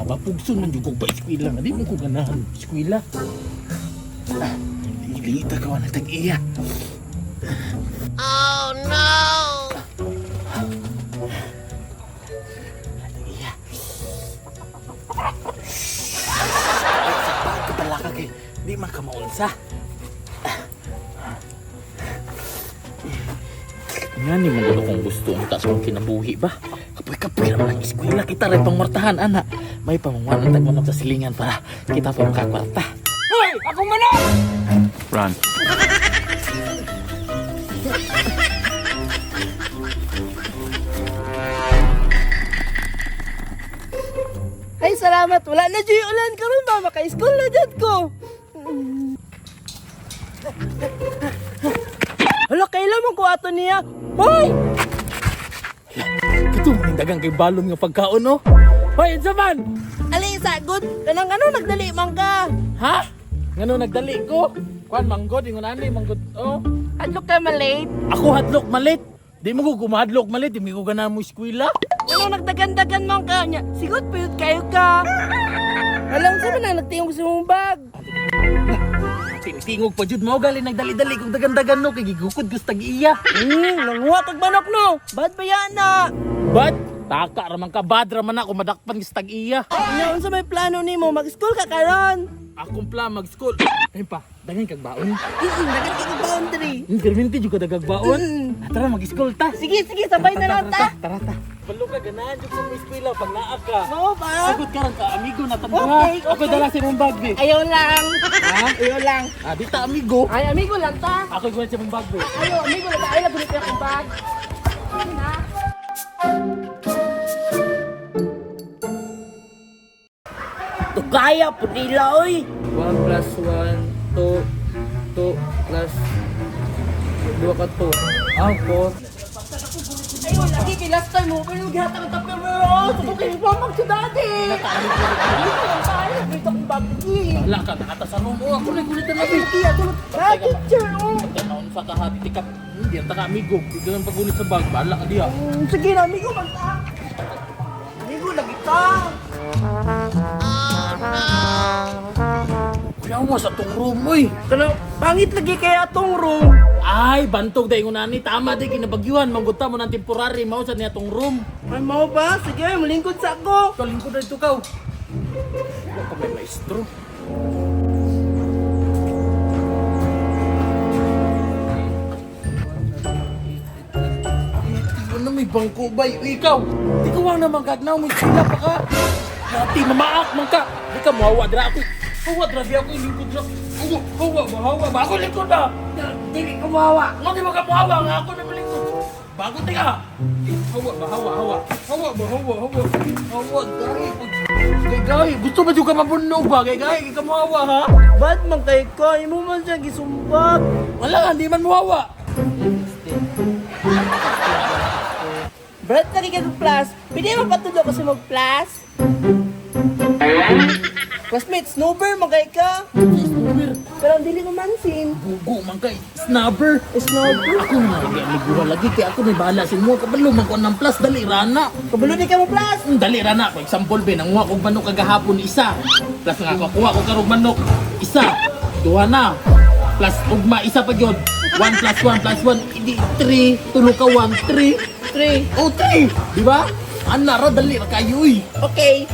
Mama ba, pugson man jud kog pa eskwela nga di mo ko ganahan eskwela. Ah, lingita ka wala tag iya. Oh no. Tag iya. Ay, sa bag ka pala ka kay di man ka maunsa. Nga ni mo gusto kong gusto ang taas kong kinabuhi ba? Kapoy-kapoy naman ang eskwela kita rin pangmartahan, ana. May pamangwan ang tagmanok sa silingan para kita pa makakwarta. Hoy! Akong manok! Run. Ay, salamat. Wala na dyan yung ulan karon ba? Maka-school na dyan ko. Hala, kailan mo ko ato niya? Hoy! Ito mo dagang kay balon nga pagkaon, no? Hoy, unsa man? Ali, sagod. Kanang ano, nagdali man ka. Ha? Ngano nagdali ko? Kuan manggod ingon ani manggod. Oh. Adlok ka malate. Ako hadlok malit. Di mo ko kumahadlok malit, di mo ko ganahan mo eskwela. Ano nagdagan-dagan man ka niya? Sigot payot kayo ka. Alam sa man na nagtingog sa mong bag. Tingog pa jud mao gali nagdali-dali kog dagan-dagan no kay gigukod ko sa tag-iya. Nanguha kag manok no. Bad ba yan na? Bad, taka ra man ka, bad ra man ako madakpan sa tag-iya. Ano unsa may plano nimo? Mag-school ka karon? Akong plan mag-school. Ayun pa, dagan kag baon. Dagan kay kag boundary. Perminti jud ka dagag baon. Tara mag-school ta. Sige, sige, sabay na lang ta. Tara ta. Balo ka ganahan jud sa eskwela pag naa ka. Oo ba? Sagot ka ron ka amigo na tanda. Okay, Ako okay. dala si mong bag be. Ayaw lang. Ha? Ayaw lang. Ah, di ta amigo. Ay, amigo lang ta. Ako gulat sa mong bag be. Ayaw, amigo lang ta. Ay, lagunit akong bag. Sige na. Tukaya po nila, oy! 1 plus 1, 2, 2 plus 2 ka 2. Ah, 4. Ayaw, lagi kay last time mo. Pero gihatag ang tapir mo. Oh, tutok kay mamag sa daddy. Amigo lang tayo. Dito akong bag. Sige. Wala ka nakata sa room. Oh, ako na gulat na be. Sige, ato. Ah, teacher, oh. Tanaon sa ka ha, di ka. Hindi ta ka amigo. Di ka lang pagunit sa bag. Bahala ka diha. Sige na, amigo, magta. Amigo, lagi ka. Kuya mo sa tong room oy. Kana, pangit lagi kaya atong room. Ay, bantog dahil nani. Tama di kinabagyuhan. Mangguta mo ng temporary. Mao sa niya tong room. Ay, mao ba? Sige, ay, malingkod sa ako. Kalingkod na ito kaw. Wala ka may maestro. Ano may bangko ba? Uy, ikaw! Di ko wang naman kagnaw, may sila pa ka! Nati, mamaak man ka! Di ka muhawa, dira ako. Hawa, grabe ako, lingkod na. Hawa, hawa ba, hawa ba? Ako lingkod na! Dili ko mawa! Nga di ba ka muhawa nga ako na malingkod? Bago tinga! Eh, hawa ba, hawa, hawa. Hawa ba, hawa, hawa. Hawa, gahi. Gay, gay, gusto ba dyan ka mabunog ba? Gay, gay, ka muhawa ha? Bad man kay ka, imo man siya gisumbag. Wala nga, di man muhawa. Brad, lagi ka plus. Pwede mo patulog kasi mag-plus? Classmate, snowber man kay ka. Snubber. Pero ang dili ko mansin. Bugo man kay snubber. Snowber? Ako na lagi ang lagi kay ako may bahala sa imo kabalo man ko ng plus dali rana. Kabalo di ka mo plus. Dali rana for example be nanguha kog manok kagahapon isa. Plus nga ako kuha ko karong manok isa. Duha na. Plus ugma isa pa gyud. 1 plus 1 plus 1 idi 3 tulo ka 1 3 3. oh 3 di ba? Ana ra dali ra kayo uy. Okay.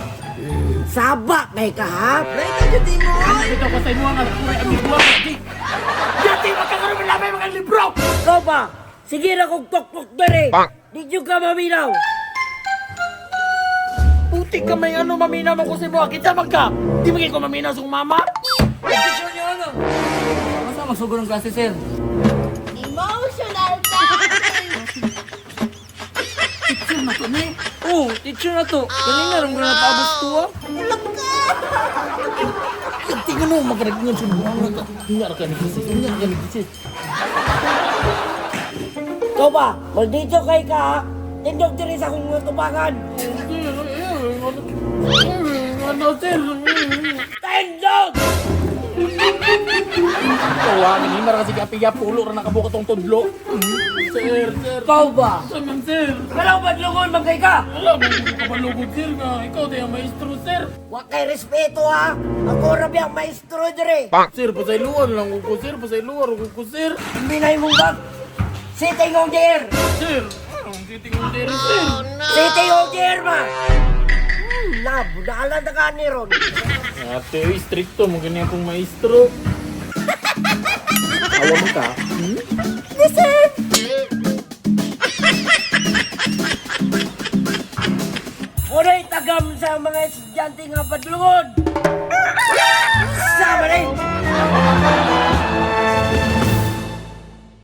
Saba kay ka, ha? Right na dyan mo. Ana bitaw ko sa imo nga kuray amigo ka di. Yati magkakaroon ng lamay mga libro. Ikaw ba? Sige na kong tuktok dere! Di nyo ka maminaw! Puti ka may ano maminaw man ko sa imo. Kita man ka. Di man kay ko maminaw sa akong mama. Teacher niyo ano? Basta magsugod ng klase, sir. Emotional damage. Picture na to ni. Oh, teacher na to. Kanina ram ko na natabos to, ah. Ulap ka. Tingnan mo magaragingan sa buhang ka. Hinga ra ka ni Jesus. Hinga ra ka ni Jesus. Ikaw ba? Maldito kay ka, ha? Tindog dere sa akong tubangan! Ano sir? Tindog! Tawa ni mara kasi kapiya pulo ra nakabuka tong tudlo. Sir, sir. Ikaw ba? Sa man, sir. Kalaw badlungon man kay ka? Wala mo kabalugod, sir, nga. Ikaw tayo ang maestro, sir. Wa kay respeto ha. Ako ra ang maestro dire. Sir, pasayluan lang ko, sir. Pasayluan ko, sir. Minay mong bag. Sitting on the air. Sir, anong sitting on there, sir? Sitting on the air ma. Na, budalan na ka ni ron. Ate, uy, stricto mo ganyan akong maestro. Awa mo ka? Hmm? Unay tagam sa mga estudyante nga badlungon. Sama ni.